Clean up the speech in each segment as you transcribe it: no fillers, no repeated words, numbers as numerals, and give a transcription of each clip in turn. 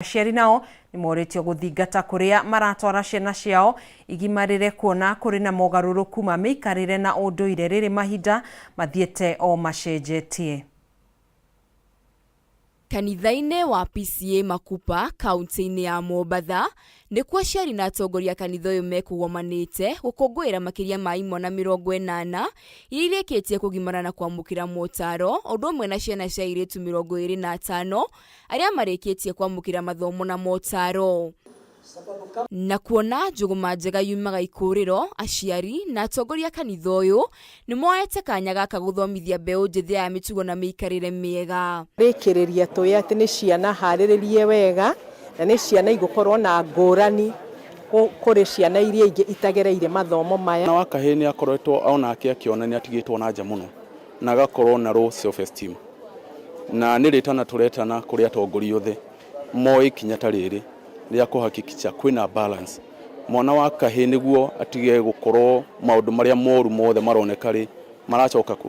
Aciari nao nĩ morĩtio gũthingata kũrĩa maratwara ciana ciao igimarĩre kuona kũrĩ na mogarũrũku ma mĩikarĩre na ũndũire rĩrĩ mahinda mathiĩte o macenjetie. Kanitha-inĩ wa PCEA Makupa, kauntĩ-inĩ ya Mombatha, nĩkuo aciari na atongoria a kanitha ũyũ mekũgomanĩte gũkũngũĩra makĩria ma imwana 80 iria irĩkĩtie kũgimara na kwamũkĩra motaro, ũndũ ũmwe na ciana cia airĩtu 25 arĩa marĩkĩtie kwamũkĩra mathomo na motaro. Na kuona njũgũma njega yumaga ikũrĩro, aciari na atongoria a kanitha ũyũ nĩ moete kanya gaka gũthomithia mbeũ njĩthĩ aya mĩtugo na mĩikarĩre mĩega. Rĩkĩrĩria tũĩ atĩ nĩ ciana harĩrĩrie wega na nĩ ciana igũkorwo na ngũrani kũrĩ ciana iria ingĩ itagereire mathomo maya. Mwana wa kahĩĩ nĩ akoretwo onake akĩonania atigĩtwo na nja mũno na agakorwo na low self esteem. Na nĩ rĩtana tũretana kũrĩ atongoria othe moe ikinya ta rĩrĩ rĩa kũhakikicha kwĩna balance. Mwana wa kahĩĩ nĩguo atige gũkorwo maũndũ marĩa moru mothe maroneka rĩ, maracoka kũ?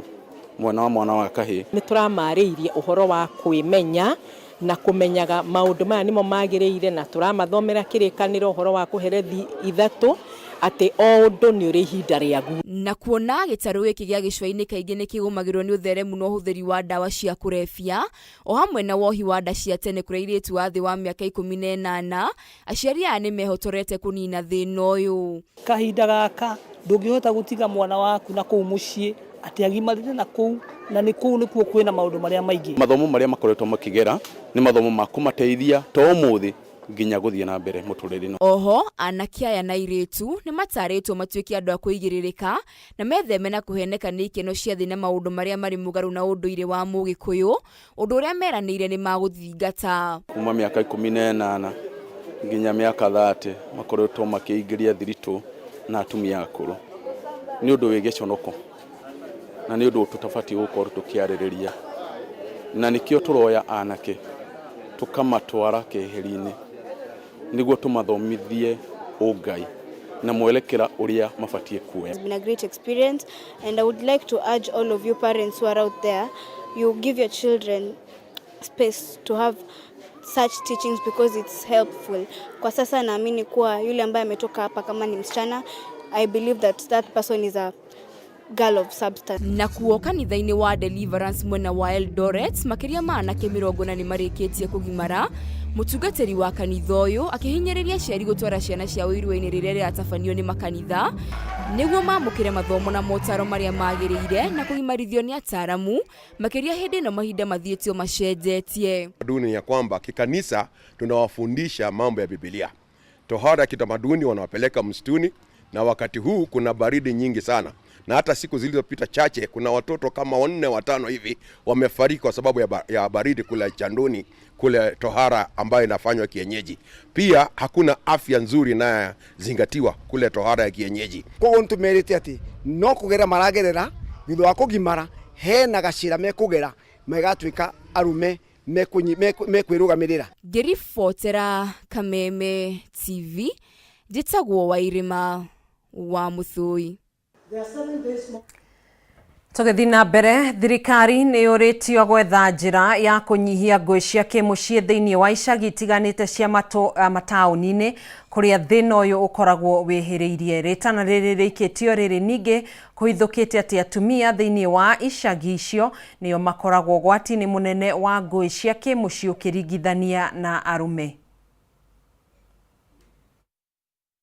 Mwena wa mwana wa kahĩĩ. Nĩ tũramarĩirie ũhoro wa kwĩmenya na kũmenyaga maũndũ maya nĩmo magĩrĩire na tũramathomera kĩrĩkanĩro ũhoro wa kũherethi ithatũ atĩ o ũndũ nĩ ũrĩ ihinda rĩaguo. Na kuona gĩtarũ gĩkĩ gĩa gĩcũa-inĩ kaingĩ nĩ kĩgũmagĩrwo nĩ ũtheremu na ũhũthĩri wa ndawa cia kũrebia, o hamwe na wohi wa nda cia tene kũrĩ airĩtu a thĩ wa mĩaka 18, aciari aya nĩ mehotorete kũnina thĩna ũyũ. Kahinda gaka ndũngĩhota gũtiga mwana waku na kũu mũciĩ atĩ agimarĩre na kũu, na nĩ kũu nĩkuo kwĩna maũndũ marĩa maingĩ. Mathomo marĩa makoretwo makĩgera nĩ mathomo ma kũmateithia to ũmũthĩ nginya gũthiĩ na mbere mũtũrĩre-inĩ. Oho, anake aya na airĩtu nĩ matarĩtwo matuĩke andũ a kũigĩrĩrĩka na metheme na kũheneka nĩ ikeno cia thĩ na maũndũ marĩa marĩ mũgarũ na ũndũire wa Mũgĩkũyũ, ũndũ ũrĩa meranĩire nĩ magũthingata. Kuma mĩaka 18 nginya mĩaka 30 makoretwo makĩingĩria thiritũ na atumia akũrũ. Nĩ ũndũ wĩ gĩconoko na nĩ ũndũ tũtabatiĩ gũkorwo tũkĩarĩrĩria, na nĩkĩo tũroya anake tũkamatwara keheri-inĩ nĩguo tũmathomithie ũngai na mwerekera ũrĩa mabatiĩ kuoya. It's been a great experience and I would like to urge all of you parents who are out there, you give your children space to have such teachings because it's helpful. Kwa sasa naamini kuwa yule ambaye ametoka hapa kama ni msichana, I believe that that person is a girl of substance. Nakuo kanitha-inĩ wa Deliverance mwena wa Eldoret, makĩria ma anake 40 nĩ marĩkĩtie kũgimara, mũtungatĩri wa kanitha ũyũ akĩhinyĩrĩria aciari gũtwara ciana ciao irua-inĩ rĩrĩa rĩratabanio nĩ makanitha nĩguo mamũkĩre mathomo na motaro marĩa magĩrĩire na kũgimarithio nĩ ataramu makĩria hĩndĩ ĩno mahinda mathiĩtio macenjetie. Tamaduni ya kwamba kikanisa tunawafundisha mambo ya Biblia. Tohara ya kitamaduni wanawapeleka msituni, na wakati huu kuna baridi nyingi sana, na hata siku zilizopita chache kuna watoto kama 4 5 hivi wamefariki kwa sababu ya baridi kule Chandoni, kule tohara ambayo inafanywa kienyeji. Pia hakuna afya nzuri inayozingatiwa kule tohara ya kienyeji. Koguo nitumerite ati no kugera maragerera thutha wa kugimara hena gacira mekugera megatuika arume mekwirugamirira. Ngĩribotera Kameme TV, njĩtagwo Wairĩma wa Mũthũi. Tũgĩthiĩ na mbere, thirikari nĩ yũrĩtio gwetha njĩra ya kũnyihia ngũĩ cia kĩmũciĩ thĩinĩ wa icagi itiganĩte cia mataũni-inĩ kũrĩa thĩna ũyũ ũkoragwo wĩhĩrĩirie. Rĩtana rĩrĩ rĩikĩtio rĩrĩ ningĩ kũhithũkĩte atĩ atumia thĩinĩ wa icagi icio nĩo makoragwo ũgwati-inĩ mũnene wa ngũĩ cia kĩmũciĩ ũkĩringithania na arũme.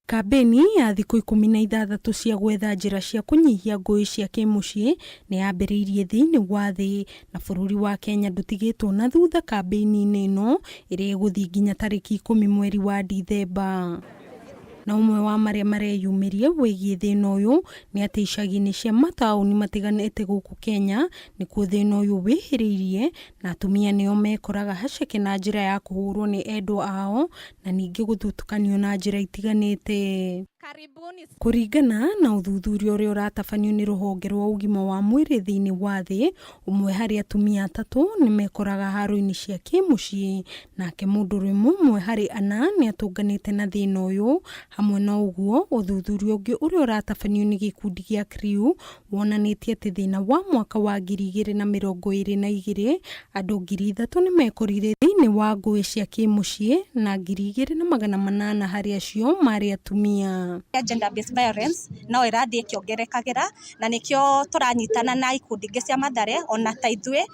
Kambĩni ya thikũ 16 cia gwetha njĩra cia kũnyihia ngũĩ cia kĩmũciĩ nĩ yambĩrĩirie thĩinĩ wa thĩ, na bũrũri wa Kenya ndũtigĩtwo na thutha kambĩini-inĩ ĩno ĩrĩa ĩgũthiĩ nginya tarĩki 10 mweri wa Dithemba. Na ũmwe wa marĩa mareyumĩria wĩgiĩ thĩna ũyũ nĩ atĩ icagi-inĩ cia mataũni matiganĩte gũkũ Kenya nĩkuo thĩna ũyũ wĩhĩrĩirie, na atumia nĩo mekoraga haceke na njĩra ya kũhũrwo nĩ endwa ao na ningĩ gũthutũkanio na njĩra itiganĩte. Kũringana na ũthuthuria ũrĩa ũratabanio nĩ rũhonge rwa ũgima wa mwĩrĩ thĩinĩ wa thĩ, ũmwe harĩ atumia atatũ nĩ mekoraga haro-inĩ cia kĩmũciĩ, nake mũndũrũme ũmwe harĩ ana nĩ atũnganĩte na thĩna ũyũ. Hamwe na ũguo, ũthuthuria ũngĩ ũrĩa ũratabanio nĩ gĩkundi gĩa CREW wonanĩtie atĩ thĩna wa mwaka wa 2022 andũ 3,000 nĩ mekorire thĩinĩ thĩinĩ wa ngũĩ cia kĩmũciĩ na 2,800 harĩ acio marĩ atumia. Gender based violence no ĩrathiĩ ĩkĩongerekagĩra na nĩkĩo tũranyitana na ikundi ingĩ cia Mathare ona ta ithuĩ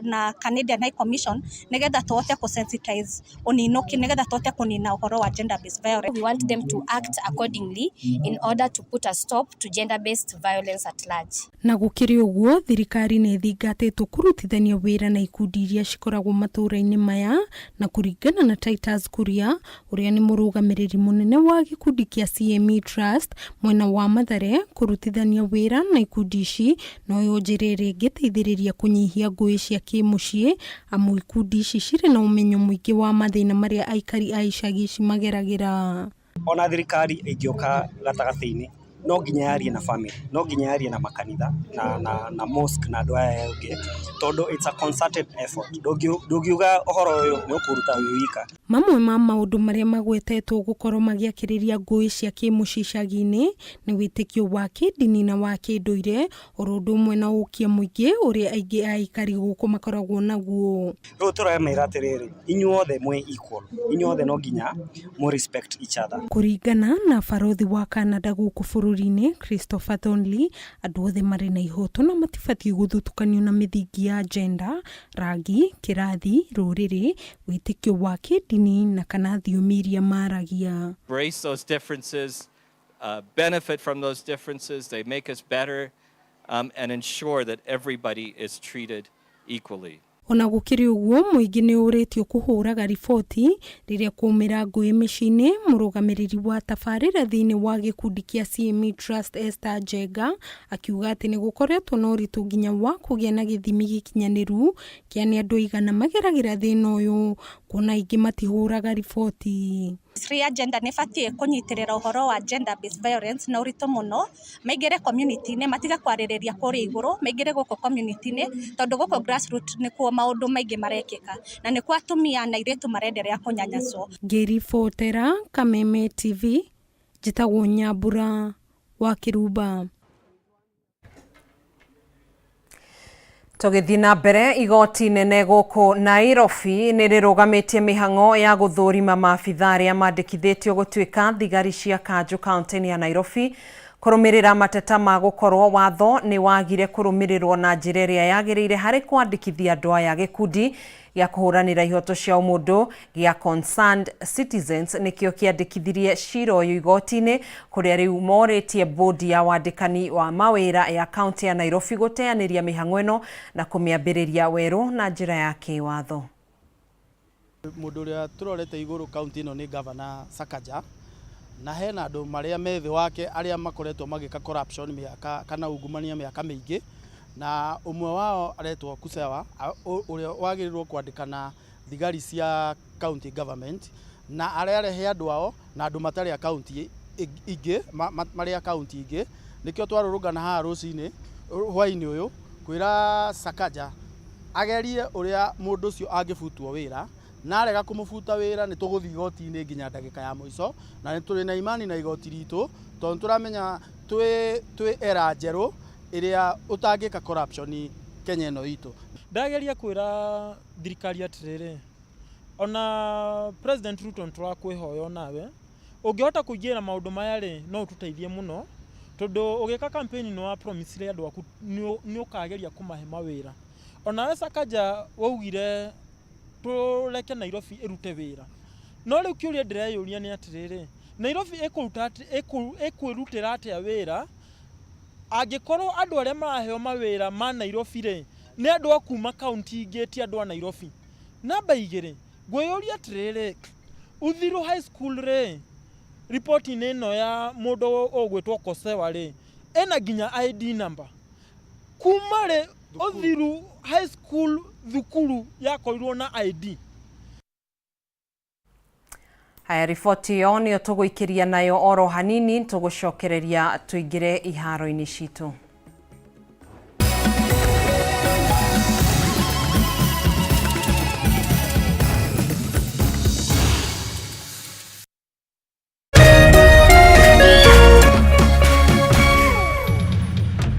na Canadian High Commission nĩgetha tũhote kũ sensitize ũninũki nĩgetha tũhote kũnina ũhoro wa gender based violence. We want them to act accordingly in order to put a stop to gender based violence at large. Na gũkĩrĩ ũguo, thirikari nĩ ĩthingatĩtwo kũrutithania wĩra na ikundi iria cikoragwo matũũra-inĩ maya, na kũringana na Titus Kuria, ũrĩa nĩ mũrũgamĩrĩri mũnene wa gĩkundi kĩa CME Trust mwena wa Mathare, kũrutithania wĩra na ikundi ici noyo njĩra ĩrĩa ĩngĩteithĩrĩria kũnyihia ngũĩ cia kĩmũciĩ, amu ikundi ici cirĩ na ũmenyo mũingĩ wa mathĩna marĩa aikari a icagi ici mageragĩra. Ona thirikari ĩngĩũka gatagatĩ-inĩ no nginya yarie na family, no nginya yarie na makanitha na, na, na mosque na andũ aya angĩ tondũ it's a concerted effort. Ndũngiuga ũhoro ũyũ nĩ ũkũruta wĩ wika. Mamwe ma maũndũ marĩa magwetetwo gũkorwo magĩakĩrĩria ngũĩ cia kĩmũciĩ icagi-inĩ nĩ wĩtĩkio wa kĩndini na wa kĩndũire, oro ũndũ ũmwe na ũkia mũingĩ ũrĩa aingĩ a aikari gũkũ makoragwo naguo. Rĩu tũramera atĩrĩrĩ, inyuothe mwĩ equal, inyuothe no nginya mũ respect each other. Kũringana na barothi wa Canada gũkũ bũrũri-inĩ Christopher Thornley, andũ othe marĩ na ihoto na matibatiĩ gũthutũkanio na mĩthingi ya gender, rangi, kĩrathi, rũrĩrĩ, wĩtĩkio wa kĩndini na kana thiomi iria maragia. Embrace those differences, benefit from those differences, they make us better, and ensure that everybody is treated equally. Ona gũkĩrĩ ũguo, mũingĩ nĩ ũrĩtio kũhũraga riboti rĩrĩa kwaumĩra ngũĩ mĩciĩ-inĩ. Mũrũgamĩrĩri wa tabarĩra thĩinĩ wa gĩkundi kĩa CME Trust Esther Njenga akiuga atĩ nĩ gũkoretwo na ũritũ nginya wa kũgĩa na gĩthimi gĩkinyanĩru kĩa nĩ andũ aigana mageragĩra thĩna ũyũ, kuona aingĩ matihũraga riboti. Ministry ya gender nĩ ĩbatiĩ kũnyitĩrĩra ũhoro wa gender based violence na ũritũ mũno, maingĩre community-inĩ, matige kwarĩrĩria kũrĩa igũrũ, maingĩre gũkũ community-inĩ, tondũ gũkũ grassroots nĩkuo maũndũ maingĩ marekĩka na nĩkuo atumia na airĩtu marenderea kũnyanyaswo. Ngĩribotera Kameme TV, njĩtagwo Nyambura wa Kĩrumba. Tũgĩthiĩ na mbere, igoti nene gũkũ Nairobi nĩ rĩrũgamĩtie mĩhang'o ya gũthũrima maabitha arĩa mandĩkithĩtio gũtuĩka thigari cia kanjũ kaunti-inĩ ya Nairobi kũrũmĩrĩra mateta ma gũkorwo watho nĩ wagire kũrũmĩrĩrwo na njĩra ĩrĩa yagĩrĩire harĩ kwandĩkithia andũ aya. Gĩkundi gĩa kũhũranĩra ihoto cia ũmũndũ gĩa Concerned Citizens nĩkĩo kĩandĩkithirie cira ũyũ igoti-inĩ, kũrĩa rĩu morĩtie bodi ya wandĩkani wa mawĩra ya kaunti ya Nairobi gũteanĩria mĩhang'o ĩno na kũmĩambĩrĩria werũ na njĩra ya kĩwatho. Mũndũ ũrĩa tũrorete igũrũ kaunti ĩno nĩ Governor Sakaja, na hena andũ marĩa me thĩ wake arĩa makoretwo magĩka corruption mĩaka kana ungumania mĩaka mĩingĩ, na ũmwe wao aretwo Kusewa, ũrĩa wagĩrĩirwo kwandĩkana thigari cia county government, na ararehe andũ ao na andũ matarĩ a county ingĩ, marĩ a county ingĩ. Nĩkĩo twarũrũngana haha rũcinĩ hwainĩ ũyũ kwĩra Sakaja agerie ũrĩa mũndũ ũcio angĩbutwo wĩra, na arega kũmũbuta wĩra nĩ tũgũthiĩ igoti-inĩ nginya ndagĩka ya mũico, na nĩ tũrĩ na imani na igoti ritũ tondũ nĩ tũramenya twĩ era njerũ ĩrĩa ũtangĩka corruption Kenya ĩno itũ. Ndageria kwĩra thirikari atĩrĩrĩ, ona President Ruto nĩtũrakwĩhoya onawe ũngĩhota kũingĩra maũndũ maya rĩ, no ũtũteithie mũno, tondũ ũgĩka campaign nĩ wa promisire andũ aku nĩ ũkageria kũmahe mawĩra. Onawe Sakaja waugire tũreke Nairobi ĩrute wĩra, no rĩu kĩũria ndĩreyũria nĩ atĩrĩrĩ, Nairobi ĩkwĩrutĩra atĩa wĩra angĩkorwo andũ arĩa maraheo mawĩra ma Nairobi rĩ nĩ andũ a kuma kaunti ingĩ, ti andũ a Nairobi? Namba igĩrĩ, ngwĩyũria atĩrĩrĩ, Uthiru High School rĩ, riboti-inĩ ĩno ya mũndũ ũgwĩtwo Kosewa rĩ, ĩna nginya ID number. Kuma rĩ Uthiru High School thukuru yakorirwo na ID? Haya, riboti ĩyo nĩyo tũgũikĩria nayo oro hanini, tũgũcokereria tũingĩre iharo-inĩ citũ.